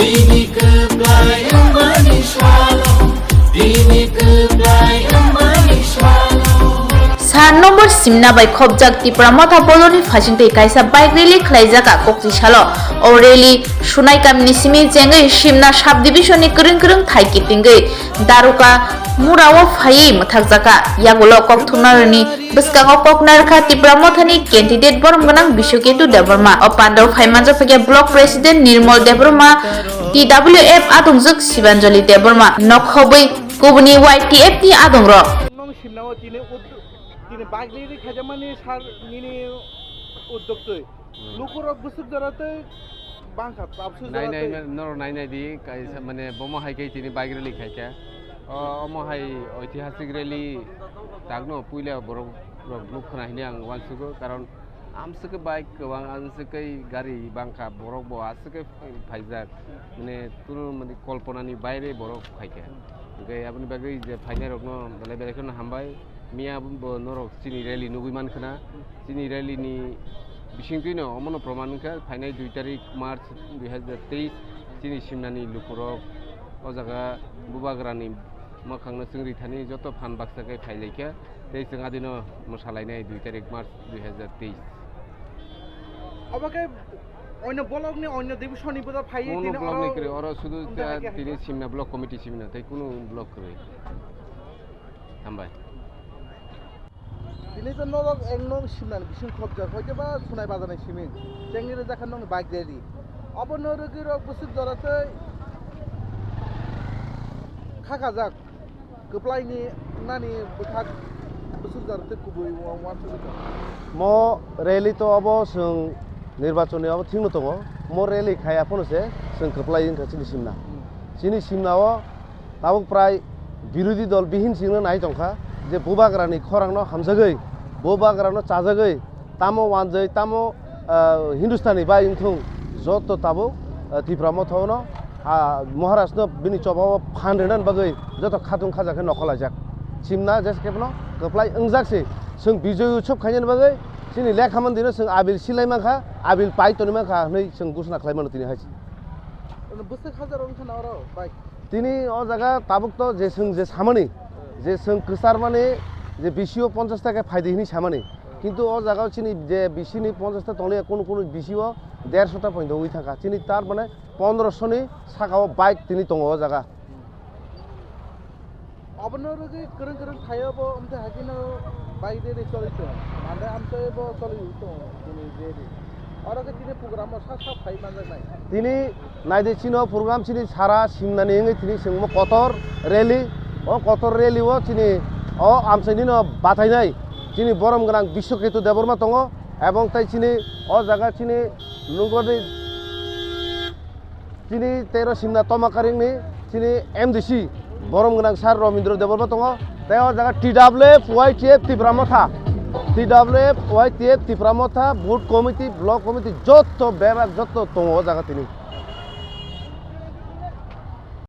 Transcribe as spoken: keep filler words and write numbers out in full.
Bini kwplai wngmani salo, bini kwplai wngmani salo. Sar nombor simna bai khopjak Tipra Motha Boloni phasingtwi kaisa bike rally khlaijak a kokchi salo. O rally Sunai kamini simi chengwi simna sub division ni kwrwng kwrwng thai kitingwi Daruka murao phaiwi mwthakjak a. Yagulo kokthumnarokni bwskango kok narwkha Tipra Mothani candidate borom gwnang Biswaketu Debbarma. O pandao phai manjak phaikha Block President Nirmal Debbarma, T W F adongjwk Sibanjali Debbarma, nokhobwi kubuni Y T F ni adongrok. Nong simnao tini ud-, tini bagri ri khajakmani sar nini uddok twi. Hmm. Lukurok bwswk jora tei bangkha, tabsu jora tei. Nainai, norok nainai di, kaisa, hmm, mane bomo hai khe tini bike rally khaikha. O, omo hai oitihasik rally tagno puila borok rok nuk khna hini ang uansugo, karon amswkhe bike kwbang, amswkhe gari bangkha, borok bo aswkhe phaijak. Mane kunu mane kolponani baire borok phaikha. Hwnkhe aboni bagwi je phainairokno belai belai kheno hambai. Miya bo norok chini rally nugwi mankha na, chini rally ni bisingtwino omono proman wngkha, phainai dui tarik March dui hazar teis chini simnani lukurok o jaga Bubagrani mwkhangno chwngri thani joto phan baksa khe phailaikha, tei chwng adino mwsalainai dui tarik March dui hazar teis. Obo khe onyo block ni, onyo division ni boda phaiwi. Kuno tini block ni oro kwrwi, oro sudu wngkha ta khe tini simna block committee simna, tei kuno block kwrwi. Hambai. Tini to norok ek nong simnani bising khopjak, hoite ba Sunai bazar ni simi. Chengni rwjak kha nongni bike rally. Obo no rwgwi rok bwswk jora tei kha kajak. Kwplai ni nani bwthak bwswk jora tei kubui wa-, wansugwi tongo. Mo rally to obo chwng nirbachon ni obo thik no tongo. Mo rally khai aphano se chwng kwplai wngkha chini simna. Hmm. Chini simna o tabuk prai birodhi dol bihini singno nai tongkha je Bubagrani khorangno hamjagwi, Bubagrano chajagwi, tamo wanjwi, tamo, ah, Hindustani bai wngthung, joto tabuk, ah, Tipra Motha-no, ah, Maharajno bini chobao phan rwnani bagwi joto khatung khaja khe nokholaijak. Simna jesa khe phano kwplai wngjak se, chwng Bijoy Utsav khainani bagwi chini lekha mandino chwng abil silai mankha, abil pai toni mankha hwnwi chwng ghosna khlai mano tini hai se. Bwswk hajar wngkha na oro bike? Tini o jaga tabuk to je chwng je samani, je chwng kwcharmani je bisio ponchash taka phaidi hini samani. Kintu o jaga chini je bisini ponchash ta tongliya, kunu kunu bisio dersho ta pointo wngwi thangkha. Chini tar mane pondroshoni sakao bike tini tongo o jaga. Obono rwgwi kwrwng kwrwng khaio bo, omtwi hakhe no bike rally choli tongo. Mande amtwi bo choli tongo, bini rally. Oro khe tini program o sak sak phai manjaknai. Tini naidi chini o program chini sara simnani wngwi tini chwngmo kotor rally. O kotor rally o chini o amchaini no batainai chini borom gwnang Biswaketu Debbarma tongo, ebong tei chini o jaga chini nungoni chini tero simna Tomakaringni chini M D C borom gwnang sir Robindra Debbarma tongo, tei o jaga T W F Y T F Tipra Motha, T W F Y T F Tipra Motha, booth committee, block committee, jotto bebak jotto tongo o jaga tini.